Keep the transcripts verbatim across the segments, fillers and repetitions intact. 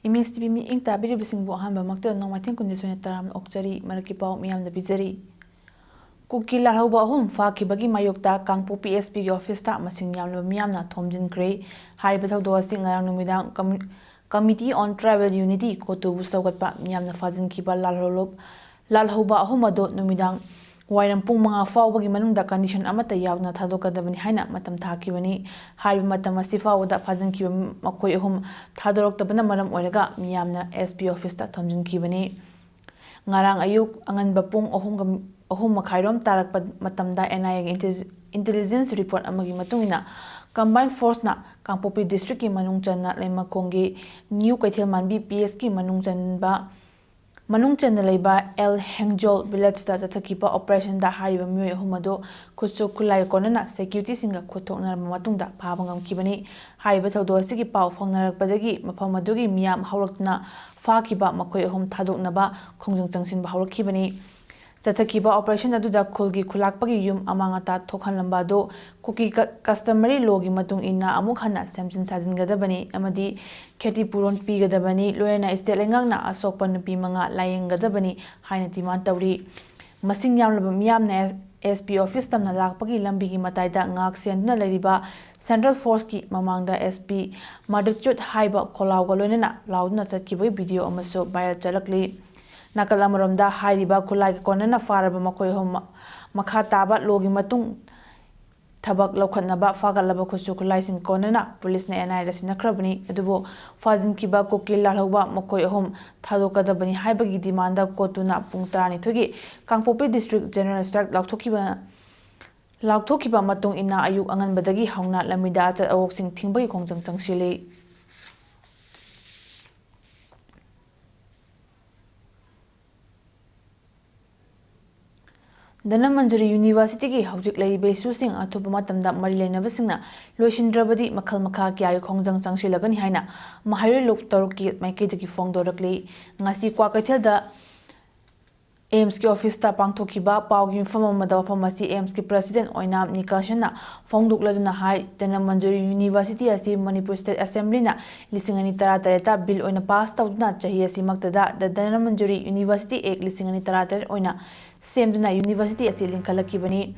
M ꯑꯦꯁ T V ꯃꯤꯠꯌꯦꯡ ꯇꯥꯕꯤꯔꯤꯕꯁꯤꯡꯕꯨ ꯑꯍꯥꯟꯕꯃꯛꯇ ꯅꯣꯡꯃꯥꯏꯊꯦꯝ ꯀꯨꯟꯅꯤꯊꯣꯏꯅ ꯇꯔꯥꯝꯅ ꯑꯣꯛꯆꯔꯤ꯫ ꯃꯔꯛꯀꯤ ꯄꯥꯎ ꯃꯤꯌꯥꯝꯗ ꯄꯤꯖꯔꯤ꯫ ꯀꯨꯀꯤ ꯂꯥꯜꯍꯧꯕ ꯑꯍꯨꯝ ꯐꯥꯈꯤꯕꯒꯤ ꯃꯥꯌꯣꯛꯇ ꯀꯥꯡꯄꯣꯛꯄꯤ ꯑꯦꯁ ꯄꯤꯒꯤ ꯑꯣꯐꯤꯁꯇ ꯃꯁꯤꯡ ꯌꯥꯝꯂꯕ ꯃꯤꯌꯥꯝꯅ ꯊꯣꯝꯖꯤꯟꯈ꯭ꯔꯦ꯫ ꯍꯥꯏꯔꯤꯕ ꯊꯧꯗꯣꯛ ꯑꯁꯤ ꯉꯔꯥꯡ ꯅꯨꯃꯤꯗꯥꯡ ꯀꯝꯃꯤ-, Committee on Tribal Unity, ꯀꯣꯇꯨꯕꯨ ꯁꯧꯒꯠꯄ ꯃꯤꯌꯥꯝꯅ ꯐꯥꯖꯤꯟꯈꯤꯕ ꯂꯥꯜꯍꯧꯂꯣꯞ-, ꯂꯥꯜꯍꯧꯕ ꯑꯍꯨꯝ ꯑꯗꯨ ꯅꯨꯃꯤꯗꯥꯡ ꯋꯥꯏꯔꯝ ꯄꯨꯡ ꯃꯉꯥ ꯐꯥꯎꯕꯒꯤ ꯃꯅꯨꯡꯗ condition ꯑꯃꯠꯇ ꯌꯥꯎꯗꯅ ꯊꯥꯗꯣꯛꯀꯗꯕꯅꯤ ꯍꯥꯏꯅ ꯃꯇꯝ ꯊꯥꯈꯤꯕꯅꯤ꯫ ꯍꯥꯏꯔꯤꯕ ꯃꯇꯝ ꯑꯁꯤ ꯐꯥꯎꯕꯗ ꯐꯥꯖꯤꯟꯈꯤꯕ ꯃꯈꯣꯏ ꯑꯍꯨꯝ ꯊꯥꯗꯣꯔꯛꯇꯕꯅ ꯃꯔꯝ ꯑꯣꯏꯔꯒ ꯃꯤꯌꯥꯝꯅ ꯑꯦꯁ ꯄꯤ ꯑꯣꯐꯤꯁꯇ ꯊꯣꯝꯖꯤꯟꯈꯤꯕꯅꯤ꯫ ꯉꯔꯥꯡ ꯑꯌꯨꯛ ꯑꯉꯟꯕ ꯄꯨꯡ ꯑꯍꯨꯝꯒ, ꯑꯍꯨꯝ ꯃꯈꯥꯏꯔꯣꯝ ꯇꯥꯔꯛꯄ ꯃꯇꯝꯗ ꯑꯦꯟ ꯑꯥꯏ ꯑꯦꯒꯤ intelli-, intelligence report ꯑꯃꯒꯤ ꯃꯇꯨꯡ ꯏꯟꯅ, combined forceꯅ ꯀꯥꯡꯄꯣꯛꯄꯤ districtꯀꯤ ꯃꯅꯨꯡ ꯆꯟꯅ ꯂꯩꯃꯈꯣꯡꯒꯤ ꯅ꯭ꯌꯨ ꯀꯩꯊꯦꯜ ꯃꯥꯟꯕꯤ ꯄꯤ ꯑꯦꯁꯀꯤ ꯃꯅꯨꯡ ꯆꯟꯕ, ꯃꯅꯨꯡ ꯆꯟꯅ ꯂꯩꯕ ꯑꯦꯜ ꯍꯦꯡꯖꯣꯜ villageꯇ ꯆꯠꯊꯈꯤꯕ operationꯗ ꯍꯥꯏꯔꯤꯕ ꯃꯤꯑꯣꯏ ꯑꯍꯨꯝ ꯑꯗꯨ ꯈꯨꯠꯁꯨ ꯈꯨꯠꯂꯥꯏ ꯀꯣꯟꯅꯅ securityꯁꯤꯡꯒ ꯈꯨꯠ ꯊꯣꯛꯅꯔꯕ ꯃꯇꯨꯡꯗ ꯐꯥꯕ ꯉꯝꯈꯤꯕꯅꯤ꯫ ꯍꯥꯏꯔꯤꯕ ꯊꯧꯗꯣꯛ ꯑꯁꯤꯒꯤ ꯄꯥꯎ ꯐꯪꯅꯔꯛꯄꯗꯒꯤ ꯃꯐꯝ ꯑꯗꯨꯒꯤ ꯃꯤꯌꯥꯝ ꯍꯧꯔꯛꯇꯨꯅ ꯐꯥꯈꯤꯕ ꯃꯈꯣꯏ ꯑꯍꯨꯝ ꯊꯥꯗꯣꯛꯅꯕ ꯈꯣꯡꯖꯪ ꯆꯪꯁꯤꯟꯕ ꯍꯧꯔꯛꯈꯤꯕꯅꯤ꯫ ꯆꯠꯊꯈꯤꯕ operation ꯑꯗꯨꯗ ꯈꯨꯜꯒꯤ ꯈꯨꯂꯥꯛꯄꯒꯤ ꯌꯨꯝ ꯑꯃꯥꯡ ꯑꯇꯥ ꯊꯣꯛꯍꯜꯂꯝꯕ ꯑꯗꯨ ꯀꯨꯀꯤ ꯀ-, customary lawꯒꯤ ꯃꯇꯨꯡ ꯏꯟꯅ ꯑꯃꯨꯛ ꯍꯟꯅ ꯁꯦꯝꯖꯤꯟ ꯁꯥꯖꯤꯟꯒꯗꯕꯅꯤ ꯑꯃꯗꯤ ꯈꯦꯇꯤꯄꯨꯔꯣꯟ ꯄꯤꯒꯗꯕꯅꯤ, ꯂꯣꯏꯅꯅ state ꯂꯩꯉꯥꯛꯅ ꯑꯁꯣꯛꯄ ꯅꯨꯄꯤ ꯃꯉꯥ ꯂꯥꯌꯦꯡꯒꯗꯕꯅꯤ ꯍꯥꯏꯅ demand ꯇꯧꯔꯤ꯫ ꯃꯁꯤꯡ ꯌꯥꯝꯂꯕ ꯃꯤꯌꯥꯝꯅ ꯑꯦꯁ-, ꯑꯦꯁ ꯄꯤ ꯑꯣꯐꯤꯁ ꯇꯝꯅ ꯂꯥꯛꯄꯒꯤ ꯂꯝꯕꯤꯒꯤ ꯃꯇꯥꯏꯗ ꯉꯥꯛ ꯁꯦꯟꯗꯨꯅ ꯂꯩꯔꯤꯕ central forceꯀꯤ ꯃꯃꯥꯡꯗ ꯑꯦꯁ ꯄꯤ ꯃꯥꯗꯔꯆꯨꯠ ꯍꯥꯏꯕ ꯈꯣꯜꯂꯥꯎꯒ ꯂꯣꯏꯅꯅ ꯂꯥꯎꯗꯨꯅ ꯆꯠꯈꯤꯕꯒꯤ video ꯑꯃꯁꯨ viral ꯆꯠꯂꯛꯂꯤ꯫ ꯅꯥꯀꯜ ꯑꯃꯔꯣꯝꯗ ꯍꯥꯏꯔꯤꯕ ꯈꯨꯠꯂꯥꯏꯒ ꯀꯣꯟꯅꯅ ꯐꯥꯔꯕ ꯃꯈꯣꯏ ꯑꯍꯨꯝ ꯃꯈꯥ ꯇꯥꯕ lawꯒꯤ ꯃꯇꯨꯡ ꯊꯕꯛ ꯂꯧꯈꯠꯅꯕ ꯐꯥꯒꯠꯂꯕ ꯈꯨꯠꯁꯨ ꯈꯨꯠꯂꯥꯏꯁꯤꯡ ꯀꯣꯟꯅꯅ ꯄꯨꯂꯤꯁꯅ ꯑꯦꯟ ꯑꯥꯏ ꯑꯦꯗ ꯁꯤꯟꯅꯈ꯭ꯔꯕꯅꯤ꯫ ꯑꯗꯨꯕꯨ ꯐꯥꯖꯤꯟꯈꯤꯕ ꯀꯨꯀꯤ ꯂꯥꯜꯍꯧꯕ ꯃꯈꯣꯏ ꯑꯍꯨꯝ ꯊꯥꯗꯣꯛꯀꯗꯕꯅꯤ ꯍꯥꯏꯕꯒꯤ demandꯗ ꯀꯣꯔꯠꯇꯨꯅ ꯄꯨꯡ ꯇꯔꯥꯅꯤꯊꯣꯏꯒꯤ ꯀꯥꯡꯄꯣꯛꯄꯤ district general strike ꯂꯥꯎꯊꯣꯛꯈꯤꯕ, ꯂꯥꯎꯊꯣꯛꯈꯤꯕ ꯃꯇꯨꯡ ꯏꯟꯅ ꯑꯌꯨꯛ ꯑꯉꯟꯕꯗꯒꯤ ꯍꯧꯅ ꯂꯝꯕꯤꯗ ꯑꯆꯠ ꯑꯋꯣꯛꯁꯤꯡ ꯊꯤꯡꯕꯒꯤ ꯈꯣꯡꯖꯪ ꯆꯪꯁꯤꯜꯂꯤ꯫ ꯙꯅꯃꯟꯖꯨꯔꯤ Universityꯒꯤ ꯍꯧꯖꯤꯛ ꯂꯩꯔꯤꯕ issueꯁꯤꯡ ꯑꯊꯨꯕ ꯃꯇꯝꯗ ꯃꯔꯤ ꯂꯩꯅꯕꯁꯤꯡꯅ ꯂꯣꯏꯁꯤꯟꯗ꯭ꯔꯕꯗꯤ ꯃꯈꯜ ꯃꯈꯥ ꯀꯌꯥꯒꯤ ꯈꯣꯡꯖꯪ ꯆꯪꯁꯤꯜꯂꯒꯅꯤ ꯍꯥꯏꯅ ꯃꯍꯩꯔꯣꯏ ꯂꯨꯞ ꯇꯔꯨꯛꯀꯤ ꯃꯥꯏꯀꯩꯗꯒꯤ ꯐꯣꯡꯗꯣꯔꯛꯂꯤ꯫ ꯉꯁꯤ ꯀ꯭ꯋꯥꯀꯩꯊꯦꯜꯗ ꯑꯦꯝꯁꯀꯤ ꯑꯣꯐꯤꯁꯇ ꯄꯥꯡꯊꯣꯛꯈꯤꯕ ꯄꯥꯎꯒꯤ ꯃꯤꯐꯝ ꯑꯃꯗ ꯋꯥꯐꯝ ꯑꯁꯤ ꯑꯦꯝꯁꯀꯤ ꯄ꯭ꯔꯁꯤꯗꯦꯟ ꯑꯣꯏꯅꯥꯝ ꯅꯤꯀꯥꯁꯟꯅ ꯐꯣꯡꯗꯣꯛꯂꯗꯨꯅ ꯍꯥꯏ, ꯙꯅꯃꯟꯖꯨꯔꯤ ꯌꯨꯅꯤꯚꯔꯁꯤꯇꯤ ꯑꯁꯤ ꯃꯅꯤꯄꯨꯔ ꯁ꯭ꯇꯦꯠ ꯑꯦꯁꯦꯝꯕ꯭ꯂꯤꯅ ꯂꯤꯁꯤꯡ ꯑꯅꯤ ꯇꯔꯥꯇꯔꯦꯠꯇ ꯕꯤꯜ ꯑꯣꯏꯅ ꯄꯥꯁ ꯇꯧꯗꯨꯅ ꯆꯍꯤ ꯑꯁꯤꯃꯛꯇꯗ ꯙꯅꯃꯟꯖꯨꯔꯤ ꯌꯨꯅꯤꯚꯔꯁꯤꯇꯤ ꯑꯦꯛ ꯂꯤꯁꯤꯡ ꯑꯅꯤ ꯇꯔꯥꯇꯔꯦꯠ ꯑꯣꯏꯅ ꯁꯦꯝꯗꯨꯅ ꯌꯨꯅꯤꯚꯔꯁꯤꯇꯤ ꯑꯁꯤ ꯂꯤꯡꯈꯠꯂꯛꯈꯤꯕꯅꯤ꯫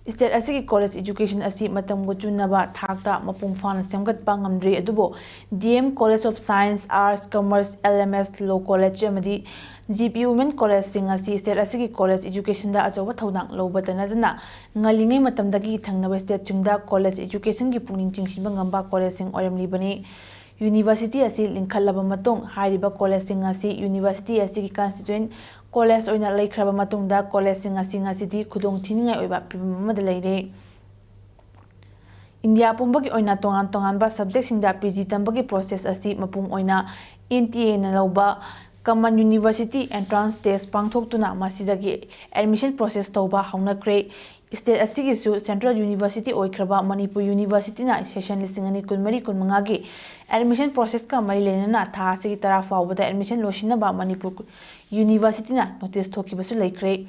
ꯁ꯭ꯇꯦꯠ ꯑꯁꯤꯒꯤ ꯀꯣꯂꯦꯖ ꯏꯖꯨꯀꯦꯁꯟ ꯑꯁꯤ ꯃꯇꯝꯒ ꯆꯨꯅꯕ ꯊꯥꯛꯇ ꯃꯄꯨꯡ ꯐꯥꯅ ꯁꯦꯝꯒꯠꯄ ꯉꯝꯗ꯭ꯔꯤ, ꯑꯗꯨꯕꯨ D M college of science, arts, commerce, L M S law college ꯑꯃꯗꯤ ꯖꯤ ꯄꯤ ꯋꯨꯃꯦꯟ ꯀꯣꯂꯦꯖꯁꯤꯡ ꯑꯁꯤ ꯁ꯭ꯇꯦꯠ ꯑꯁꯤꯒꯤ ꯀꯣꯂꯦꯖ ꯏꯖꯨꯀꯦꯁꯟꯗ ꯑꯆꯧꯕ ꯊꯧꯗꯥꯡ ꯂꯧꯕꯇ ꯅꯠꯇꯅ ꯉꯜꯂꯤꯉꯩ ꯃꯇꯝꯗꯒꯤ ꯊꯪꯅꯕ ꯁ꯭ꯇꯦꯠꯁꯤꯡꯗ ꯀꯣꯂꯦꯖ ꯏꯖꯨꯀꯦꯁꯟꯒꯤ ꯄꯨꯛꯅꯤꯡ ꯆꯤꯡꯁꯤꯟꯕ ꯉꯝꯕ ꯀꯣꯂꯦꯖꯁꯤꯡ ꯑꯣꯏꯔꯝꯂꯤꯕꯅꯤ꯫ ꯌꯨꯅꯤꯚꯔꯁꯤꯇꯤ ꯑꯁꯤ ꯂꯤꯡꯈꯠꯂꯕ ꯃꯇꯨꯡ, ꯍꯥꯏꯔꯤꯕ ꯀꯣꯂꯦꯖꯁꯤꯡ ꯑꯁꯤ ꯌꯨꯅꯤꯚꯔꯁꯤꯇꯤ ꯑꯁꯤꯒꯤ ꯀꯟꯁꯇꯤꯇ꯭ꯌꯨꯌꯦꯟ ꯀꯣꯂꯦꯖ ꯑꯣꯏꯅ ꯂꯩꯈ꯭ꯔꯕ ꯃꯇꯨꯡꯗ, ꯀꯣꯂꯦꯖꯁꯤꯡ ꯑꯁꯤ ꯉꯁꯤꯗꯤ ꯈꯨꯗꯣꯡ ꯊꯤꯅꯤꯡꯉꯥꯏ ꯑꯣꯏꯕ ꯐꯤꯕꯝ ꯑꯃꯗ ꯂꯩꯔꯦ꯫ ꯏꯟꯗꯤꯌꯥ ꯄꯨꯝꯕꯒꯤ ꯑꯣꯏꯅ ꯇꯣꯉꯥꯟ ꯇꯣꯉꯥꯟꯕ ꯁꯕꯖꯦꯛꯁꯤꯡꯗ ꯄꯤ ꯖꯤ ꯇꯝꯕꯒꯤ ꯄ꯭ꯔꯣꯁꯦꯁ ꯑꯁꯤ ꯃꯄꯨꯡ ꯑꯣꯏꯅ ꯑꯦꯟ ꯇꯤ ꯑꯦꯅ ꯂꯧꯕ Common University Entrance Test ꯄꯥꯡꯊꯣꯛꯇꯨꯅ ꯃꯁꯤꯗꯒꯤ ꯑꯦꯗꯃꯤꯁꯟ ꯄ꯭ꯔꯣꯁꯦꯁ ꯇꯧꯕ ꯍꯧꯅꯈ꯭ꯔꯦ꯫ ꯁ꯭ꯇꯦꯠ ꯑꯁꯤꯒꯤꯁꯨ ꯁꯦꯟꯇ꯭ꯔꯦꯜ ꯌꯨꯅꯤꯚꯔꯁꯤꯇꯤ ꯑꯣꯏꯈ꯭ꯔꯕ ꯃꯅꯤꯄꯨꯔ ꯌꯨꯅꯤꯚꯔꯁꯤꯇꯤꯅ ꯁꯦꯁꯟ ꯂꯤꯁꯤꯡ ꯑꯅꯤ ꯀꯨꯟꯃꯔꯤ ꯀꯨꯟꯃꯉꯥꯒꯤ ꯑꯦꯗꯃꯤꯁꯟ ꯄ꯭ꯔꯣꯁꯦꯁꯀ ꯃꯔꯤ ꯂꯩꯅꯅ ꯊꯥ ꯑꯁꯤꯒꯤ ꯇꯔꯥ ꯐꯥꯎꯕꯗ ꯑꯦꯗꯃꯤꯁꯟ ꯂꯣꯏꯁꯤꯟꯅꯕ ꯃꯅꯤꯄꯨꯔ ꯌꯨꯅꯤꯚꯔꯁꯤꯇꯤꯅ ꯅꯣꯇꯤꯁ ꯊꯣꯛꯈꯤꯕꯁꯨ ꯂꯩꯈ꯭ꯔꯦ꯫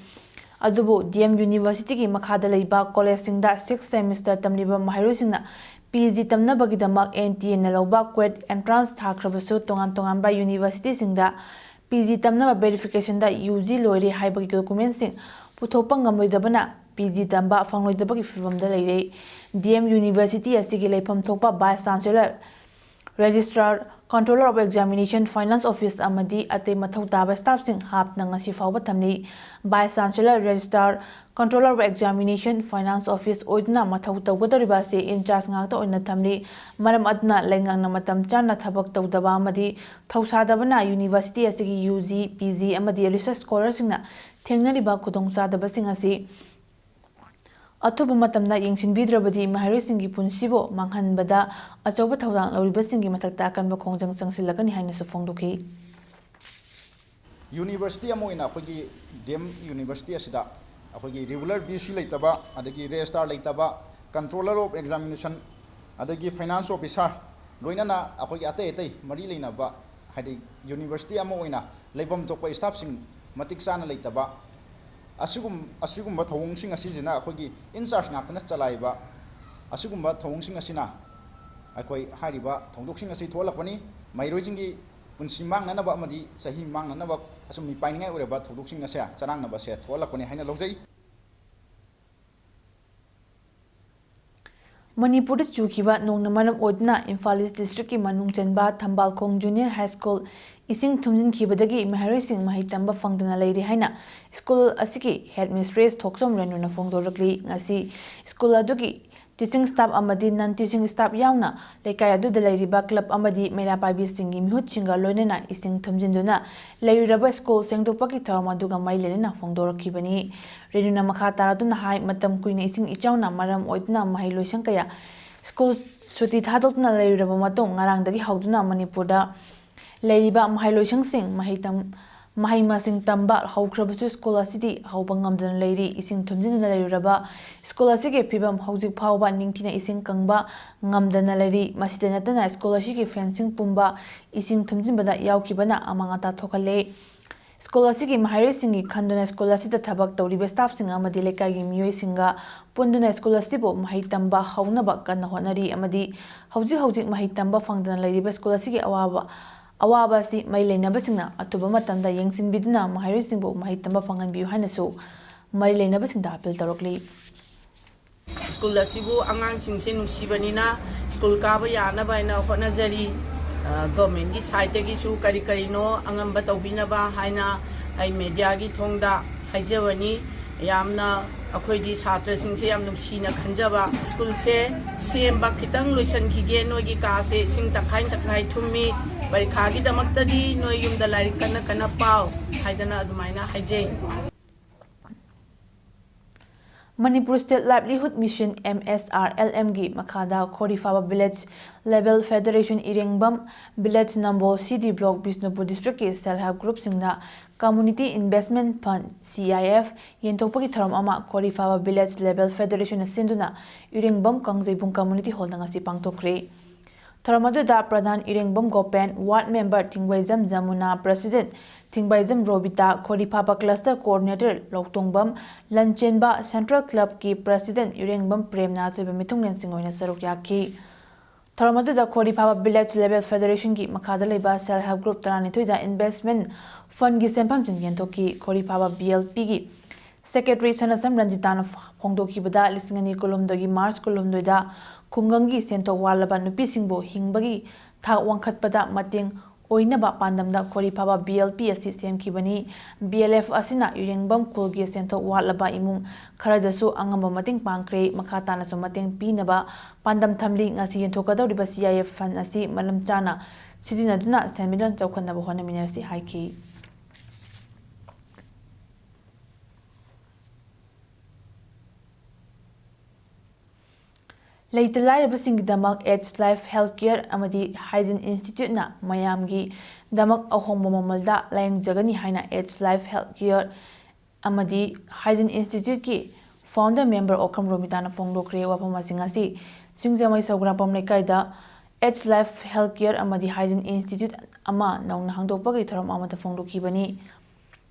ꯑꯗꯨꯕꯨ ꯗꯤ ꯑꯦꯝ ꯌꯨꯅꯤꯚꯔꯁꯤꯇꯤꯒꯤ ꯃꯈꯥꯗ ꯂꯩꯕ ꯀꯣꯂꯦꯖꯁꯤꯡꯗ ꯁꯤꯛꯁ ꯁꯦꯃꯤꯁꯇꯔ ꯇꯝꯂꯤꯕ ꯃꯍꯩꯔꯣꯏꯁꯤꯡꯅ ꯄꯤ ꯖꯤ ꯇꯝꯅꯕꯒꯤꯗꯃꯛ ꯑꯦꯟ ꯇꯤ ꯑꯦꯅ ꯂꯧꯕ ꯀ꯭ꯋꯦꯠ ꯑꯦꯟꯇ꯭ꯔꯥꯟꯁ ꯊꯥꯈ꯭ꯔꯕꯁꯨ, ꯇꯣꯉꯥꯟ ꯇꯣꯉꯥꯟꯕ ꯌꯨꯅꯤꯚꯔꯁꯤꯇꯤꯁꯤꯡꯗ ꯄꯤ ꯖꯤ ꯇꯝꯅꯕ ꯚꯦꯔꯤꯐꯤꯀꯦꯁꯟꯗ ꯌꯨ ꯖꯤ ꯂꯣꯏꯔꯦ ꯍꯥꯏꯕꯒꯤ ꯗꯣꯀꯨꯃꯦꯟꯁꯤꯡ ꯄꯨꯊꯣꯛꯄ ꯉꯝꯂꯣꯏꯗꯕꯅ ꯄꯤ ꯖꯤ ꯇꯝꯕ ꯐꯪꯂꯣꯏꯗꯕꯒꯤ ꯐꯤꯕꯝꯗ ꯂꯩꯔꯦ꯫ ꯗꯤ ꯑꯦꯝ ꯌꯨꯅꯤꯚꯔꯁꯤꯇꯤ ꯑꯁꯤꯒꯤ ꯂꯩꯐꯝ ꯊꯣꯛꯄ vice chancellor, registrar, Controller of Examination, Finance Office ꯑꯃꯗꯤ ꯑꯇꯩ ꯃꯊꯧ ꯇꯥꯕ ꯁ꯭ꯇꯥꯐꯁꯤꯡ ꯍꯥꯞꯅ ꯉꯁꯤ ꯐꯥꯎꯕ ꯊꯝꯂꯤ꯫ Vice chancellor, registrar, Controller of Examination, Finance Office ꯑꯣꯏꯗꯨꯅ ꯃꯊꯧ ꯇꯧꯒꯗꯧꯔꯤꯕ ꯑꯁꯤ ꯏꯟꯆꯥꯔꯖ ꯉꯥꯛꯇ ꯑꯣꯏꯅ ꯊꯝꯂꯤ꯫ ꯃꯔꯝ ꯑꯗꯨꯅ ꯂꯩꯉꯥꯛꯅ ꯃꯇꯝ ꯆꯥꯅ ꯊꯕꯛ ꯇꯧꯗꯕ ꯑꯃꯗꯤ ꯊꯧꯁꯥꯗꯕꯅ ꯌꯨꯅꯤꯚꯔꯁꯤꯇꯤ ꯑꯁꯤꯒꯤ ꯌꯨ ꯖꯤ, ꯄꯤ ꯖꯤ ꯑꯃꯗꯤ ꯔꯤꯁꯔꯆ ꯁ꯭ꯀꯣꯂꯔꯁꯤꯡꯅ ꯊꯦꯡꯅꯔꯤꯕ ꯈꯨꯗꯣꯡꯆꯥꯗꯕꯁꯤꯡ ꯑꯁꯤ ꯑꯊꯨꯕ ꯃꯇꯝꯗ ꯌꯦꯡꯁꯤꯟꯕꯤꯗ꯭ꯔꯕꯗꯤ ꯃꯍꯩꯔꯣꯏꯁꯤꯡꯒꯤ ꯄꯨꯟꯁꯤꯕꯨ ꯃꯥꯡꯍꯟꯕꯗ ꯑꯆꯧꯕ ꯊꯧꯗꯥꯡ ꯂꯧꯔꯤꯕꯁꯤꯡꯒꯤ ꯃꯊꯛꯇ ꯑꯀꯟꯕ ꯈꯣꯡꯖꯪ ꯆꯪꯁꯤꯜꯂꯛꯀꯅꯤ ꯍꯥꯏꯅꯁꯨ ꯐꯣꯡꯗꯣꯛꯈꯤ꯫ ꯌꯨꯅꯤꯚꯔꯁꯤꯇꯤ ꯑꯃ ꯑꯣꯏꯅ ꯑꯩꯈꯣꯏꯒꯤ ꯗꯤ ꯑꯦꯝ ꯌꯨꯅꯤꯚꯔꯁꯤꯇꯤ ꯑꯁꯤꯗ ꯑꯩꯈꯣꯏꯒꯤ ꯔꯤꯒꯨꯂꯔ ꯚꯤ ꯁꯤ ꯂꯩꯇꯕ, ꯑꯗꯒꯤ ꯔꯦꯖꯤꯁꯇ꯭ꯔꯥꯔ ꯂꯩꯇꯕ, Controller of Examination, ꯑꯗꯒꯤ ꯐꯥꯏꯅꯥꯟꯁ ꯑꯣꯐꯤꯁꯥꯔ, ꯂꯣꯏꯅꯅ ꯑꯩꯈꯣꯏꯒꯤ ꯑꯇꯩ ꯑꯇꯩ ꯃꯔꯤ ꯂꯩꯅꯕ, ꯍꯥꯏꯗꯤ ꯌꯨꯅꯤꯚꯔꯁꯤꯇꯤ ꯑꯃ ꯑꯣꯏꯅ ꯂꯩꯐꯝ ꯊꯣꯛꯄ ꯁ꯭ꯇꯥꯐꯁꯤꯡ ꯃꯇꯤꯛ ꯆꯥꯅ ꯂꯩꯇꯕ, ꯑꯁꯤꯒꯨꯝ-, ꯑꯁꯤꯒꯨꯝꯕ ꯊꯧꯑꯣꯡꯁꯤꯡ ꯑꯁꯤꯁꯤꯅ ꯑꯩꯈꯣꯏꯒꯤ in charge ꯉꯥꯛꯇꯅ ꯆꯂꯥꯏꯕ ꯑꯁꯤꯒꯨꯝꯕ ꯊꯧꯑꯣꯡꯁꯤꯡ ꯑꯁꯤꯅ ꯑꯩꯈꯣꯏ ꯍꯥꯏꯔꯤꯕ ꯊꯧꯗꯣꯛꯁꯤꯡ ꯑꯁꯤ ꯊꯣꯛꯍꯜꯂꯛꯄꯅꯤ꯫ ꯃꯍꯩꯔꯣꯏꯁꯤꯡꯒꯤ ꯄꯨꯟꯁꯤ ꯃꯥꯡꯅꯅꯕ ꯑꯃꯗꯤ ꯆꯍꯤ ꯃꯥꯡꯅꯅꯕ ꯑꯁꯨꯝ ꯃꯤꯄꯥꯏꯅꯤꯡꯉꯥꯏ ꯑꯣꯏꯔꯕ ꯊꯧꯗꯣꯛꯁꯤꯡ ꯑꯁꯦ ꯆꯔꯥꯡꯅꯕ ꯑꯁꯦ ꯊꯣꯛꯍꯜꯂꯛꯄꯅꯤ ꯍꯥꯏꯅ ꯂꯧꯖꯩ꯫ ꯃꯅꯤꯄꯨꯔꯗ ꯆꯨꯈꯤꯕ ꯅꯣꯡꯅ ꯃꯔꯝ ꯑꯣꯏꯗꯨꯅ ꯏꯝꯐꯥꯜ ꯏꯁ ꯗꯤꯁꯇ꯭ꯔꯤꯛꯀꯤ ꯃꯅꯨꯡ ꯆꯟꯕ ꯊꯝꯕꯥꯜꯈꯣꯡ ꯖꯨꯅꯤꯌꯔ ꯍꯥꯏ ꯁ꯭ꯀꯨꯜ ꯏꯁꯤꯡ ꯊꯨꯝꯖꯤꯟꯈꯤꯕꯗꯒꯤ ꯃꯍꯩꯔꯣꯏꯁꯤꯡ ꯃꯍꯩ ꯇꯝꯕ ꯐꯪꯗꯅ ꯂꯩꯔꯤ ꯍꯥꯏꯅ ꯁ꯭ꯀꯨꯜ ꯑꯁꯤꯒꯤ ꯍꯦꯗ ꯃꯤꯁꯇ꯭ꯔꯦꯁ ꯊꯣꯛꯆꯣꯝ ꯔꯦꯅꯨꯅ ꯐꯣꯡꯗꯣꯔꯛꯂꯤ꯫ ꯉꯁꯤ ꯁ꯭ꯀꯨꯜ ꯑꯗꯨꯒꯤ ꯇꯤꯆꯤꯡ ꯁ꯭ꯇꯥꯐ ꯑꯃꯗꯤ ꯅꯟ ꯇꯤꯆꯤꯡ ꯁ꯭ꯇꯥꯐ ꯌꯥꯎꯅ ꯂꯩꯀꯥꯏ ꯑꯗꯨꯗ ꯂꯩꯔꯤꯕ ꯀ꯭ꯂꯕ ꯑꯃꯗꯤ ꯃꯩꯔꯥ ꯄꯥꯏꯕꯤꯁꯤꯡꯒꯤ ꯃꯤꯍꯨꯠꯁꯤꯡꯒ ꯂꯣꯏꯅꯅ ꯏꯁꯤꯡ ꯊꯨꯝꯖꯤꯟꯗꯨꯅ ꯂꯩꯔꯨꯔꯕ ꯁ꯭ꯀꯨꯜ ꯁꯦꯡꯗꯣꯛꯄꯒꯤ ꯊꯧꯔꯝ ꯑꯗꯨꯒ ꯃꯔꯤ ꯂꯩꯅꯅ ꯐꯣꯡꯗꯣꯔꯛꯈꯤꯕꯅꯤ꯫ ꯔꯦꯅꯨꯅ ꯃꯈꯥ ꯇꯥꯔꯗꯨꯅ ꯍꯥꯏ, ꯃꯇꯝ ꯀꯨꯏꯅ ꯏꯁꯤꯡ ꯏꯆꯥꯎꯅ ꯃꯔꯝ ꯑꯣꯏꯗꯨꯅ ꯃꯍꯩ ꯂꯣꯏꯁꯪ ꯀꯌꯥ ꯁ꯭ꯀꯨꯜ ꯁꯨꯇꯤ ꯊꯥꯗꯣꯛꯇꯨꯅ ꯂꯩꯔꯨꯔꯕ ꯃꯇꯨꯡ ꯉꯔꯥꯡꯗꯒꯤ ꯍꯧꯗꯨꯅ ꯃꯅꯤꯄꯨꯔꯗ ꯂꯩꯔꯤꯕ ꯃꯍꯩ ꯂꯣꯏꯁꯪꯁꯤꯡ ꯃꯍꯩ ꯇꯝ-, ꯃꯍꯩ ꯃꯁꯤꯡ ꯇꯝꯕ ꯍꯧꯈ꯭ꯔꯕꯁꯨ ꯁ꯭ꯀꯨꯜ ꯑꯁꯤꯗꯤ ꯍꯧꯕ ꯉꯝꯗꯅ ꯂꯩꯔꯤ꯫ ꯏꯁꯤꯡ ꯊꯨꯝꯖꯤꯟꯗꯨꯅ ꯂꯩꯔꯨꯔꯕ ꯁ꯭ꯀꯨꯜ ꯑꯁꯤꯒꯤ ꯐꯤꯕꯝ ꯍꯧꯖꯤꯛ ꯐꯥꯎꯕ ꯅꯤꯡꯊꯤꯅ ꯏꯁꯤꯡ ꯀꯪꯕ ꯉꯝꯗꯅ ꯂꯩꯔꯤ꯫ ꯃꯁꯤꯗ ꯅꯠꯇꯅ ꯁ꯭ꯀꯨꯜ ꯑꯁꯤꯒꯤ ꯐꯦꯟꯁꯤꯡ ꯄꯨꯝꯕ ꯏꯁꯤꯡ ꯊꯨꯝꯖꯤꯟꯕꯗ ꯌꯥꯎꯈꯤꯕꯅ ꯑꯃꯥꯡ ꯑꯇꯥ ꯊꯣꯛꯍꯜꯂꯦ꯫ ꯁ꯭ꯀꯨꯜ ꯑꯁꯤꯒꯤ ꯃꯍꯩꯔꯣꯏꯁꯤꯡꯒꯤ ꯈꯟꯗꯨꯅ ꯁ꯭ꯀꯨꯜ ꯑꯁꯤꯗ ꯊꯕꯛ ꯇꯧꯔꯤꯕ ꯁ꯭ꯇꯥꯐꯁꯤꯡ ꯑꯃꯗꯤ ꯂꯩꯀꯥꯏꯒꯤ ꯃꯤꯑꯣꯏꯁꯤꯡꯒ ꯄꯨꯟꯗꯨꯅ ꯁ꯭ꯀꯨꯜ ꯑꯁꯤꯕꯨ ꯃꯍꯩ ꯇꯝꯕ ꯍꯧꯅꯕ ꯀꯟꯅ ꯍꯣꯠꯅꯔꯤ ꯑꯃꯗꯤ ꯍꯧꯖꯤꯛ ꯍꯧꯖꯤꯛ ꯃꯍꯩ ꯇꯝꯕ ꯐꯪꯗꯅ ꯂꯩꯔꯤꯕ ꯁ꯭ꯀꯨꯜ ꯑꯁꯤꯒꯤ ꯑꯋꯥꯕ, ꯑꯋꯥꯕ ꯑꯁꯤ ꯃꯔꯤ ꯂꯩꯅꯕꯁꯤꯡꯅ ꯑꯊꯨꯕ ꯃꯇꯝꯗ ꯌꯦꯡꯁꯤꯟꯕꯤꯗꯨꯅ ꯃꯍꯩꯔꯣꯏꯁꯤꯡꯕꯨ ꯃꯍꯩ ꯇꯝꯕ ꯐꯪꯍꯟꯕꯤꯌꯨ ꯍꯥꯏꯅꯁꯨ ꯃꯔꯤ ꯂꯩꯅꯕꯁꯤꯡꯗ ꯑꯄꯤꯜ ꯇꯧꯔꯛꯂꯤ꯫ ꯁ꯭ꯀꯨꯜ ꯑꯁꯤꯕꯨ ꯑꯉꯥꯡꯁꯤꯡꯁꯦ ꯅꯨꯡꯁꯤꯕꯅꯤꯅ ꯁ꯭ꯀꯨꯜ ꯀꯥꯕ ꯌꯥꯅꯕ ꯍꯥꯏꯅ ꯍꯣꯠꯅꯖꯔꯤ꯫ ꯑ, ꯒꯣꯔꯃꯦꯟꯒꯤ ꯁꯥꯏꯠꯇꯒꯤꯁꯨ ꯀꯔꯤ ꯀꯔꯤꯅꯣ ꯑꯉꯝꯕ ꯇꯧꯕꯤꯅꯕ ꯍꯥꯏꯅ ꯑꯩ ꯃꯦꯗꯤꯌꯥꯒꯤ ꯊꯣꯡꯗ ꯍꯥꯏꯖꯕꯅꯤ꯫ ꯌꯥꯝꯅ ꯑꯩꯈꯣꯏꯗꯤ ꯁꯥꯇ꯭ꯔꯁꯤꯡꯁꯦ ꯌꯥꯝ ꯅꯨꯡꯁꯤꯅ ꯈꯟꯖꯕ꯫ ꯁ꯭ꯀꯨꯜꯁꯦ ꯁꯦꯝꯕ ꯈꯤꯇꯪ ꯂꯣꯏꯁꯤꯟꯈꯤꯒꯦ, ꯅꯣꯏꯒꯤ ꯀꯥꯁꯦ ꯏꯁꯤꯡ ꯇꯪꯈꯥꯏ ꯇꯪꯈꯥꯏ ꯊꯨꯝꯃꯤ, ꯄꯔꯤꯈꯥꯒꯤꯗꯃꯛꯇꯗꯤ ꯅꯣꯏ ꯌꯨꯝꯗ ꯂꯥꯏꯔꯤꯛ ꯀꯟꯅ ꯀꯟꯅ ꯄꯥꯎ ꯍꯥꯏꯗꯅ ꯑꯗꯨꯃꯥꯏꯅ ꯍꯥꯏꯖꯩ꯫ Manipur state livelihood mission, M S R L ꯑꯦꯝꯒꯤ ꯃꯈꯥꯗ ꯈꯣꯔꯤꯐꯥꯕ ꯚꯤꯂꯦꯖ ꯂꯦꯚꯦꯜ ꯐꯦꯗꯔꯦꯁꯟ ꯏꯔꯦꯡꯕꯝ village Nambol C D block Bishnupur ꯗꯤꯁꯇ꯭ꯔꯤꯛꯀꯤ ꯁꯦꯜꯐ ꯍꯦꯜꯞ ꯒ꯭ꯔꯨꯞꯁꯤꯡꯅ community investment fund, C I F, ꯌꯦꯟꯊꯣꯛꯄꯒꯤ ꯊꯧꯔꯝ ꯑꯃ ꯈꯣꯔꯤꯐꯥꯕ ꯚꯤꯂꯦꯖ ꯂꯦꯚꯦꯜ ꯐꯦꯗꯔꯦꯁꯟꯅ ꯁꯤꯟꯗꯨꯅ ꯏꯔꯦꯡꯕꯝ ꯀꯥꯡꯖꯩꯕꯨꯡ ꯀꯝꯃ꯭ꯌꯨꯅꯤꯇꯤ ꯍꯣꯜꯗ ꯉꯁꯤ ꯄꯥꯡꯊꯣꯛꯈ꯭ꯔꯦ꯫ ꯊꯧꯔꯝ ꯑꯗꯨꯗ Pradhan Irengbam Gopen, ward member Thingoijam Jamuna, president Thingbaijam Robita, ꯈꯣꯔꯤꯐꯥꯕ cluster coordinator Loitongbam Lanchenba, Central Clubꯀꯤ president ꯌꯨꯔꯦꯡꯕꯝ ꯄ꯭ꯔꯦꯝꯅꯥꯊ ꯑꯣꯏꯕ ꯃꯤꯊꯨꯡꯂꯦꯟꯁꯤꯡ ꯑꯣꯏꯅ ꯁꯔꯨꯛ ꯌꯥꯈꯤ꯫ ꯊꯧꯔꯝ ꯑꯗꯨꯗ ꯈꯣꯔꯤꯐꯥꯕ village level federationꯒꯤ ꯃꯈꯥꯗ ꯂꯩꯕ self help group ꯇꯔꯥꯅꯤꯊꯣꯏꯗ investment fundꯒꯤ ꯁꯦꯟꯐꯝꯁꯤꯡ ꯌꯦꯟꯊꯣꯛꯈꯤ꯫ ꯈꯣꯔꯤꯐꯥꯕ BLPꯒꯤ secretary ꯁꯅꯥꯁꯝ ꯔꯟꯖꯤꯇꯥꯅ ꯐꯣꯡꯗꯣꯛꯈꯤꯕꯗ, ꯂꯤꯁꯤꯡ ꯑꯅꯤ ꯀꯨꯟꯍꯨꯝꯗꯣꯏꯒꯤ March ꯀꯨꯟꯍꯨꯝꯗꯣꯏꯗ ꯈꯨꯡꯒꯪꯒꯤ ꯁꯦꯟꯊꯣꯛ ꯋꯥꯠꯂꯕ ꯅꯨꯄꯤꯁꯤꯡꯕꯨ ꯍꯤꯡꯕꯒꯤ ꯊꯥꯛ ꯋꯥꯡꯈꯠꯄꯗ ꯃꯇꯦꯡ ꯑꯣꯏꯅꯕ ꯄꯥꯟꯗꯝꯗ ꯈꯣꯔꯤꯐꯥꯕ BLP ꯑꯁꯤ ꯁꯦꯝꯈꯤꯕꯅꯤ꯫ BLF ꯑꯁꯤꯅ ꯌꯨꯔꯦꯡꯕꯝ ꯈꯨꯜꯒꯤ ꯁꯦꯟꯊꯣꯛ ꯋꯥꯠꯂꯕ ꯏꯃꯨꯡ ꯈꯔꯗꯁꯨ ꯑꯉꯝꯕ ꯃꯇꯦꯡ ꯄꯥꯡꯈ꯭ꯔꯦ꯫ ꯃꯈꯥ ꯇꯥꯅꯁꯨ ꯃꯇꯦꯡ ꯄꯤꯅꯕ ꯄꯥꯟꯗꯝ ꯊꯝꯂꯤ꯫ ꯉꯁꯤ ꯌꯦꯟꯊꯣꯛꯀꯗꯧꯔꯤꯕ CIF fund ꯑꯁꯤ ꯃꯔꯝ ꯆꯥꯅ ꯁꯤꯖꯤꯟꯅꯗꯨꯅ ꯁꯦꯟꯃꯤꯠꯂꯣꯟ ꯆꯥꯎꯈꯠꯅꯕ ꯍꯣꯠꯅꯃꯤꯟꯅꯔꯁꯤ ꯍꯥꯏꯈꯤ꯫ ꯂꯩꯇ ꯂꯥꯏꯔꯕꯁꯤꯡꯒꯤꯗꯃꯛ Age Life Health Care ꯑꯃꯗꯤ Hygiene Instituteꯅ ꯃꯌꯥꯝꯒꯤꯗꯃꯛ ꯑꯍꯣꯡꯕ ꯃꯃꯜꯗ ꯂꯥꯌꯦꯡꯖꯒꯅꯤ ꯍꯥꯏꯅ Age Life Health Care ꯑꯃꯗꯤ Hygiene Instituteꯀꯤ founder member ꯑꯣꯀ꯭ꯔꯝ ꯔꯣꯃꯤꯇꯥꯅ ꯐꯣꯡꯗꯣꯛꯈ꯭ꯔꯦ꯫ ꯋꯥꯐꯝ ꯑꯁꯤ ꯉꯁꯤ ꯁꯤꯡꯖꯃꯩ ꯁꯧꯒ꯭ꯔꯥꯛꯄꯝ ꯂꯩꯀꯥꯏꯗ Age Life Health Care ꯑꯃꯗꯤ Hygiene Institute ꯑꯃ ꯅꯧꯅ ꯍꯥꯡꯗꯣꯛꯄꯒꯤ ꯊꯧꯔꯝ ꯑꯃꯗ ꯐꯣꯡꯗꯣꯛꯈꯤꯕꯅꯤ꯫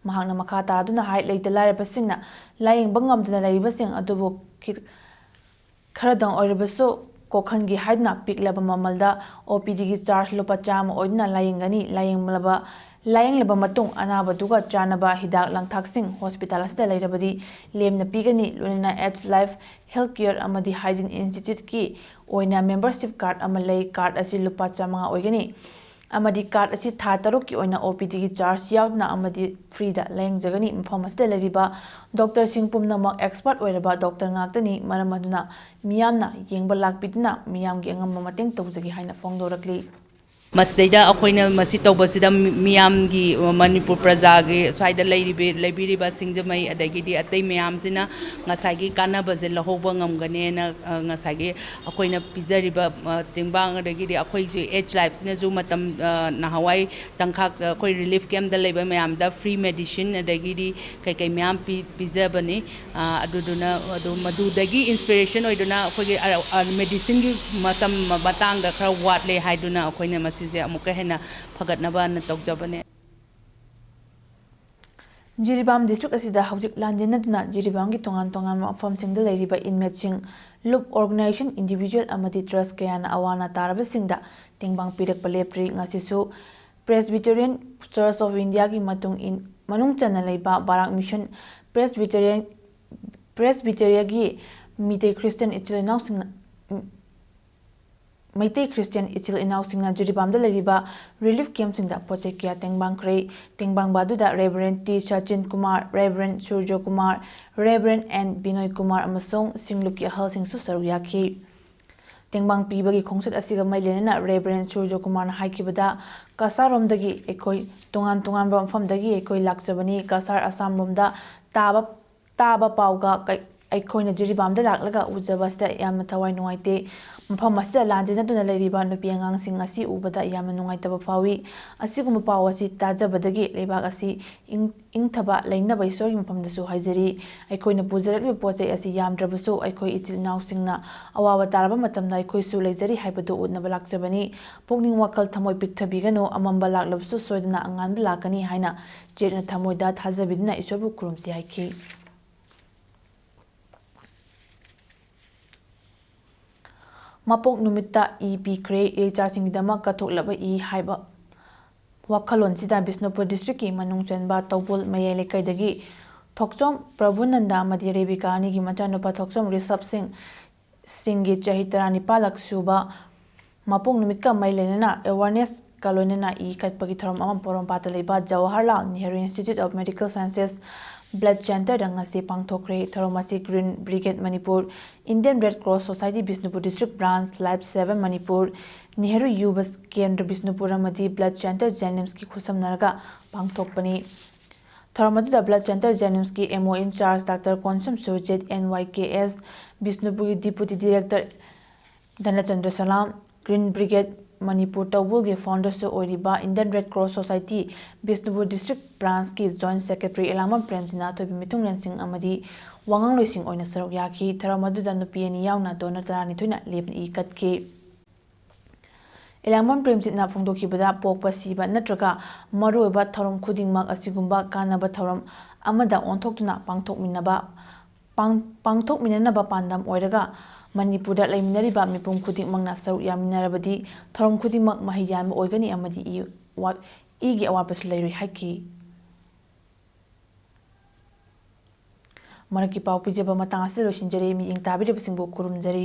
ꯃꯍꯥꯛꯅ ꯃꯈꯥ ꯇꯥꯗꯨꯅ ꯍꯥꯏ, ꯂꯩꯇ ꯂꯥꯏꯔꯕꯁꯤꯡꯅ ꯂꯥꯌꯦꯡꯕ ꯉꯝꯗꯅ ꯂꯩꯔꯤꯕꯁꯤꯡ ꯑꯗꯨꯕꯨ ꯈꯤ-, ꯈꯔꯗꯪ ꯑꯣꯏꯔꯕꯁꯨ ꯀꯣꯈꯟꯒꯤ ꯍꯥꯏꯗꯨꯅ ꯄꯤꯛꯂꯕ ꯃꯃꯜꯗ OPDꯒꯤ charge ꯂꯨꯄꯥ ꯆꯥꯝꯃ ꯑꯣꯏꯗꯨꯅ ꯂꯥꯌꯦꯡꯒꯅꯤ꯫ ꯂꯥꯌꯦꯡꯂꯕ, ꯂꯥꯌꯦꯡꯂꯕ ꯃꯇꯨꯡ ꯑꯅꯥꯕꯗꯨꯒ ꯆꯥꯟꯅꯕ ꯍꯤꯗꯥꯛ ꯂꯥꯡꯊꯛꯁꯤꯡ hospital ꯑꯁꯤꯗ ꯂꯩꯔꯕꯗꯤ ꯂꯦꯝꯅ ꯄꯤꯒꯅꯤ꯫ ꯂꯣꯏꯅꯅ Age Life Health Care ꯑꯃꯗꯤ Hygiene Instituteꯀꯤ ꯑꯣꯏꯅ membership card ꯑꯃ ꯂꯩ꯫ Card ꯑꯁꯤ ꯂꯨꯄꯥ ꯆꯥꯝꯃꯉꯥ ꯑꯣꯏꯒꯅꯤ꯫ ꯑꯃꯗꯤ card ꯑꯁꯤ ꯊꯥ ꯇꯔꯨꯛꯀꯤ ꯑꯣꯏꯅ OPDꯒꯤ charge ꯌꯥꯎꯗꯅ ꯑꯃꯗꯤ freeꯗ ꯂꯥꯌꯦꯡꯖꯒꯅꯤ꯫ ꯃꯐꯝ ꯑꯁꯤꯗ ꯂꯩꯔꯤꯕ doctorꯁꯤꯡ ꯄꯨꯝꯅꯃꯛ expert ꯑꯣꯏꯔꯕ doctor ꯉꯥꯛꯇꯅꯤ꯫ ꯃꯔꯝ ꯑꯗꯨꯅ ꯃꯤꯌꯥꯝꯅ ꯌꯦꯡꯕ ꯂꯥꯛꯄꯤꯗꯨꯅ ꯃꯤꯌꯥꯝꯒꯤ ꯑꯉꯝꯕ ꯃꯇꯦꯡ ꯇꯧꯖꯒꯦ ꯍꯥꯏꯅ ꯐꯣꯡꯗꯣꯔꯛꯂꯤ꯫ ꯃꯁꯤꯗꯩꯗ ꯑꯩꯈꯣꯏꯅ ꯃꯁꯤ ꯇꯧꯕꯁꯤꯗ ꯃꯤ-, ꯃꯤꯌꯥꯝꯒꯤ, ꯃꯅꯤꯄꯨꯔ ꯄ꯭ꯔꯖꯥꯒꯤ, ꯁ꯭ꯋꯥꯏꯗ ꯂꯩꯔꯤꯕꯤ-, ꯂꯩꯕꯤꯔꯤꯕ ꯁꯤꯡꯖꯃꯩ ꯑꯗꯒꯤꯗꯤ ꯑꯇꯩ ꯃꯌꯥꯝꯁꯤꯅ ꯉꯁꯥꯏꯒꯤ ꯀꯥꯟꯅꯕꯁꯦ ꯂꯧꯍꯧꯕ ꯉꯝꯒꯅꯦꯅ, ꯑ, ꯉꯁꯥꯏꯒꯤ ꯑꯩꯈꯣꯏꯅ ꯄꯤꯖꯔꯤꯕ, ꯑ, ꯇꯦꯡꯕꯥꯡ, ꯑꯗꯒꯤꯗꯤ ꯑꯩꯈꯣꯏꯁꯦ Age Lifeꯁꯤꯅꯁꯨ ꯃꯇꯝ, ꯑ, ꯅꯍꯥꯟꯋꯥꯏ ꯇꯪꯈꯥꯛ, ꯑ, ꯑꯩꯈꯣꯏ relief campꯇ ꯂꯩꯕ ꯃꯌꯥꯝꯗ free medicine ꯑꯗꯒꯤꯗꯤ ꯀꯩꯀꯩ ꯃꯌꯥꯝ ꯄꯤ-, ꯄꯤꯖꯕꯅꯤ꯫ ꯑ, ꯑꯗꯨꯗꯨꯅ ꯑꯗꯨ ꯃꯗꯨꯗꯒꯤ inspiration ꯑꯣꯏꯗꯨꯅ ꯑꯩꯈꯣꯏꯒꯤ, ꯑ, ꯑ, medicineꯒꯤ ꯃꯇꯝ ꯃꯇꯥꯡꯗ ꯈꯔ ꯋꯥꯠꯂꯦ ꯍꯥꯏꯗꯨꯅ ꯑꯩꯈꯣꯏꯅ ꯃꯁꯤꯁꯦ ꯑꯃꯨꯛꯀ ꯍꯦꯟꯅ ꯐꯒꯠꯅꯕꯅ ꯇꯧꯖꯕꯅꯦ꯫ ꯖꯤꯔꯤꯕꯥꯝ ꯗꯤꯁꯇ꯭ꯔꯤꯛ ꯑꯁꯤꯗ ꯍꯧꯖꯤꯛ ꯂꯥꯟꯖꯦꯟꯅꯗꯨꯅ ꯖꯤꯔꯤꯕꯥꯝꯒꯤ ꯇꯣꯉꯥꯟ ꯇꯣꯉꯥꯟꯕ ꯃꯐꯝꯁꯤꯡꯗ ꯂꯩꯔꯤꯕ ꯏꯟꯃꯦꯠꯁꯤꯡ, ꯂꯨꯞ, ꯑꯣꯔꯒꯅꯥꯏꯖꯦꯁꯟ, ꯏꯟꯗꯤꯚꯤꯖꯨꯋꯦꯜ ꯑꯃꯗꯤ ꯇ꯭ꯔꯁ ꯀꯌꯥꯅ ꯑꯋꯥ ꯑꯅꯥ ꯇꯥꯔꯕꯁꯤꯡꯗ ꯇꯦꯡꯕꯥꯡ ꯄꯤꯔꯛꯄ ꯂꯦꯞꯇ꯭ꯔꯤ꯫ ꯉꯁꯤꯁꯨ ꯄ꯭ꯔꯦꯁꯕꯤꯇꯦꯔꯤꯌꯟ ꯆꯔꯆ ꯑꯣꯐ ꯏꯟꯗꯤꯌꯥꯒꯤ ꯃꯇꯨꯡ ꯏꯟ-, ꯃꯅꯨꯡ ꯆꯟꯅ ꯂꯩꯕ Barak mission Presbyterian, ꯄ꯭ꯔꯦꯁꯕꯤꯇꯦꯔꯤꯌꯥꯒꯤ Meitei Christian ꯏꯆꯤꯜ ꯏꯅꯥꯎꯁꯤꯡꯅ, ꯃꯩꯇꯩ ꯈ꯭ꯔꯤꯁꯇꯤꯌꯥꯟ ꯏꯆꯤꯜ ꯏꯅꯥꯎꯁꯤꯡꯅ ꯖꯤꯔꯤꯕꯥꯝꯗ ꯂꯩꯔꯤꯕ ꯔꯤꯂꯤꯐ ꯀꯦꯝꯞꯁꯤꯡꯗ ꯄꯣꯠ ꯆꯩ ꯀꯌꯥ ꯇꯦꯡꯕꯥꯡꯈ꯭ꯔꯦ꯫ ꯇꯦꯡꯕꯥꯡꯕ ꯑꯗꯨꯗ ꯔꯦꯚꯔꯦꯟ T Sachin Kumar, ꯔꯦꯚꯔꯦꯟ Suraj Kumar, ꯔꯦꯚꯔꯦꯟ and ꯕꯤꯅꯣꯏ Kumar ꯑꯃꯁꯨꯡ ꯁꯤꯡꯂꯨꯞꯀꯤ ꯑꯍꯜꯁꯤꯡꯁꯨ ꯁꯔꯨꯛ ꯌꯥꯈꯤ꯫ ꯇꯦꯡꯕꯥꯡ ꯄꯤꯕꯒꯤ ꯈꯣꯡꯆꯠ ꯑꯁꯤꯒ ꯃꯔꯤ ꯂꯩꯅꯅ ꯔꯦꯚꯔꯦꯟ ꯁꯨꯔꯖ ꯀꯨꯃꯥꯔꯅ ꯍꯥꯏꯈꯤꯕꯗ, ꯀꯁꯥꯔꯔꯣꯝꯗꯒꯤ ꯑꯩꯈꯣꯏ ꯇꯣꯉꯥꯟ ꯇꯣꯉꯥꯟꯕ ꯃꯐꯝꯗꯒꯤ ꯑꯩꯈꯣꯏ ꯂꯥꯛꯆꯕꯅꯤ꯫ ꯀꯁꯥꯔ ꯑꯁꯥꯝꯔꯣꯝꯗ ꯇꯥꯕ, ꯇꯥꯕ ꯄꯥꯎꯒ ꯀꯩ-, ꯑꯩꯈꯣꯏꯅ ꯖꯤꯔꯤꯕꯥꯝꯗ ꯂꯥꯛꯂꯒ ꯎꯖꯕ ꯑꯁꯤꯗ ꯌꯥꯝꯅ ꯊꯋꯥꯏ ꯅꯨꯡꯉꯥꯏꯇꯦ꯫ ꯃꯐꯝ ꯑꯁꯤꯗ ꯂꯥꯟꯖꯦꯟꯅꯗꯨꯅ ꯂꯩꯔꯤꯕ ꯅꯨꯄꯤ ꯑꯉꯥꯡꯁꯤꯡ ꯑꯁꯤ ꯎꯕꯗ ꯌꯥꯝꯅ ꯅꯨꯡꯉꯥꯏꯇꯕ ꯐꯥꯎꯏ꯫ ꯑꯁꯤꯒꯨꯝꯕ ꯄꯥꯎ ꯑꯁꯤ ꯇꯥꯖꯕꯗꯒꯤ ꯂꯩꯕꯥꯛ ꯑꯁꯤ ꯏꯪ-, ꯏꯪꯊꯕ ꯂꯩꯅꯕ ꯏꯁꯣꯔꯒꯤ ꯃꯐꯝꯗꯁꯨ ꯍꯥꯏꯖꯔꯤ꯫ ꯑꯩꯈꯣꯏꯅ ꯄꯨꯖꯔꯛꯂꯤꯕ ꯄꯣꯠ ꯆꯩ ꯑꯁꯤ ꯌꯥꯝꯗ꯭ꯔꯕꯁꯨ ꯑꯩꯈꯣꯏ ꯏꯆꯤꯜ ꯏꯅꯥꯎꯁꯤꯡꯅ ꯑꯋꯥꯕ ꯇꯥꯔꯕ ꯃꯇꯝꯗ ꯑꯩꯈꯣꯏꯁꯨ ꯂꯩꯖꯔꯤ ꯍꯥꯏꯕꯗꯨ ꯎꯠꯅꯕ ꯂꯥꯛꯆꯕꯅꯤ꯫ ꯄꯨꯛꯅꯤꯡ ꯋꯥꯈꯜ ꯊꯃꯣꯏ ꯄꯤꯛꯊꯕꯤꯒꯅꯨ, ꯑꯃꯝꯕ ꯂꯥꯛꯂꯕꯁꯨ ꯁꯣꯏꯗꯅ ꯑꯉꯥꯟꯕ ꯂꯥꯛꯀꯅꯤ ꯍꯥꯏꯅ ꯆꯦꯠꯅ ꯊꯃꯣꯏꯗ ꯊꯥꯖꯕꯤꯗꯨꯅ ꯏꯁꯣꯔꯕꯨ ꯈꯨꯔꯨꯝꯁꯤ ꯍꯥꯏꯈꯤ꯫ ꯃꯄꯣꯛ ꯅꯨꯃꯤꯠꯇ ꯏ ꯄꯤꯈ꯭ꯔꯦ, ꯏꯔꯩꯆꯥꯁꯤꯡꯒꯤꯗꯃꯛ ꯀꯠꯊꯣꯛꯂꯕ ꯏ ꯍꯥꯏꯕ ꯋꯥꯈꯜꯂꯣꯟꯁꯤꯗ ꯕꯤꯁꯅꯨꯄꯨꯔ ꯗꯤꯁꯇ꯭ꯔꯤꯛꯀꯤ ꯃꯅꯨꯡ ꯆꯟꯕ ꯇꯧꯕꯨꯜ ꯃꯌꯥꯏ ꯂꯩꯀꯥꯏꯗꯒꯤ ꯊꯣꯛꯆꯣꯝ ꯄ꯭ꯔꯚꯨꯅꯟꯗ ꯑꯃꯗꯤ ꯔꯦꯕꯤꯀꯥ ꯑꯅꯤꯒꯤ ꯃꯆꯥꯅꯨꯄꯥ ꯊꯣꯛꯆꯣꯝ ꯔꯤꯁꯕ ꯁꯤꯡ ꯁꯤꯡꯒꯤ ꯆꯍꯤ ꯇꯔꯥꯅꯤꯄꯥꯜꯂꯛ ꯁꯨꯕ ꯃꯄꯣꯛ ꯅꯨꯃꯤꯠꯀ ꯃꯔꯤ ꯂꯩꯅꯅ ꯑꯦꯋꯥꯔꯅꯦꯁꯀ ꯂꯣꯏꯅꯅ ꯏ ꯀꯠꯄꯒꯤ ꯊꯧꯔꯝ ꯑꯃ ꯄꯣꯔꯣꯝꯄꯥꯠꯇ ꯂꯩꯕ Jawaharlal Nehru Institute of Medical Sciences blood ꯁꯦꯟꯇꯔꯗ ꯉꯁꯤ ꯄꯥꯡꯊꯣꯛꯈ꯭ꯔꯦ꯫ ꯊꯧꯔꯝ ꯑꯁꯤ Green brigade Manipur, Indian Red Cross Society Bishnupur district branch, life saver Manipur, Nehru Yuva Kendra Bishnupur ꯑꯃꯗꯤ ꯕ꯭ꯂꯗ ꯁꯦꯟꯇꯔ ꯖꯦꯅꯤꯝꯁꯀꯤ ꯈꯨꯠꯁꯝꯅꯔꯒ ꯄꯥꯡꯊꯣꯛꯄꯅꯤ꯫ ꯊꯧꯔꯝ ꯑꯗꯨꯗ ꯕ꯭ꯂꯗ ꯁꯦꯟꯇꯔ ꯖꯦꯅꯤꯝꯁꯀꯤ M O incharge doctor Konsam Surjit, N Y K S ꯕꯤꯁꯅꯨꯄꯨꯔꯒꯤ deputy director Dhanachandra Salam, green brigade Manipur ꯇꯧꯕꯨꯜꯒꯤ ꯐꯥꯎꯟꯗꯔꯁꯨ ꯑꯣꯏꯔꯤꯕ Indian Red Cross Society Bishnupur district ꯕ꯭ꯔꯥꯟꯁꯀꯤ ꯖꯣꯏꯟꯠ ꯁꯦꯀ꯭ꯔꯦꯇꯔꯤ ꯑꯦꯂꯥꯡꯕꯝ ꯄ꯭ꯔꯦꯝꯖꯤꯅꯥ ꯑꯊꯣꯏꯕꯤ ꯃꯤꯊꯨꯡꯂꯦꯟꯁꯤꯡ ꯑꯃꯗꯤ ꯋꯥꯉꯥꯡꯂꯣꯏꯁꯤꯡ ꯑꯣꯏꯅ ꯁꯔꯨꯛ ꯌꯥꯈꯤ꯫ ꯊꯧꯔꯝ ꯑꯗꯨꯗ ꯅꯨꯄꯤ ꯑꯅꯤ ꯌꯥꯎꯅ ꯗꯣꯅꯔ ꯇꯔꯥꯅꯤꯊꯣꯏꯅ ꯂꯦꯞꯅ ꯏ ꯀꯠꯈꯤ꯫ ꯏꯂꯥꯡꯕꯝ ꯄ꯭ꯔꯦꯝꯖꯤꯠꯅ ꯐꯣꯡꯗꯣꯛꯈꯤꯕꯗ, ꯄꯣꯛꯄ, ꯁꯤꯕ ꯅꯠꯇ꯭ꯔꯒ ꯃꯔꯨꯑꯣꯏꯕ ꯊꯧꯔꯝ ꯈꯨꯗꯤꯡꯃꯛ ꯑꯁꯤꯒꯨꯝꯕ ꯀꯥꯟꯅꯕ ꯊꯧꯔꯝ ꯑꯃꯗ ꯑꯣꯟꯊꯣꯛꯇꯨꯅ ꯄꯥꯡꯊꯣꯛꯃꯤꯟꯅꯕ, ꯄꯥꯡ-, ꯄꯥꯡꯊꯣꯛꯃꯤꯟꯅꯅꯕ ꯄꯥꯟꯗꯝ ꯑꯣꯏꯔꯒ ꯃꯅꯤꯄꯨꯔꯗ ꯂꯩꯃꯤꯟꯅꯔꯤꯕ ꯃꯤꯄꯨꯝ ꯈꯨꯗꯤꯡꯃꯛꯅ ꯁꯔꯨꯛ ꯌꯥꯃꯤꯟꯅꯔꯕꯗꯤ ꯊꯧꯔꯝ ꯈꯨꯗꯤꯡꯃꯛ ꯃꯍꯩ ꯌꯥꯟꯕ ꯑꯣꯏꯒꯅꯤ ꯑꯃꯗꯤ ꯏ ꯋꯥ-, ꯏꯒꯤ ꯑꯋꯥꯠꯄꯁꯨ ꯂꯩꯔꯣꯏ ꯍꯥꯏꯈꯤ꯫ ꯃꯔꯛꯀꯤ ꯄꯥꯎ ꯄꯤꯖꯕ ꯃꯇꯥꯡ ꯑꯁꯤꯗ ꯂꯣꯏꯁꯤꯟꯖꯔꯦ꯫ ꯃꯤꯠꯌꯦꯡ ꯇꯥꯕꯤꯔꯤꯕꯁꯤꯡꯕꯨ ꯈꯨꯔꯨꯝꯖꯔꯤ꯫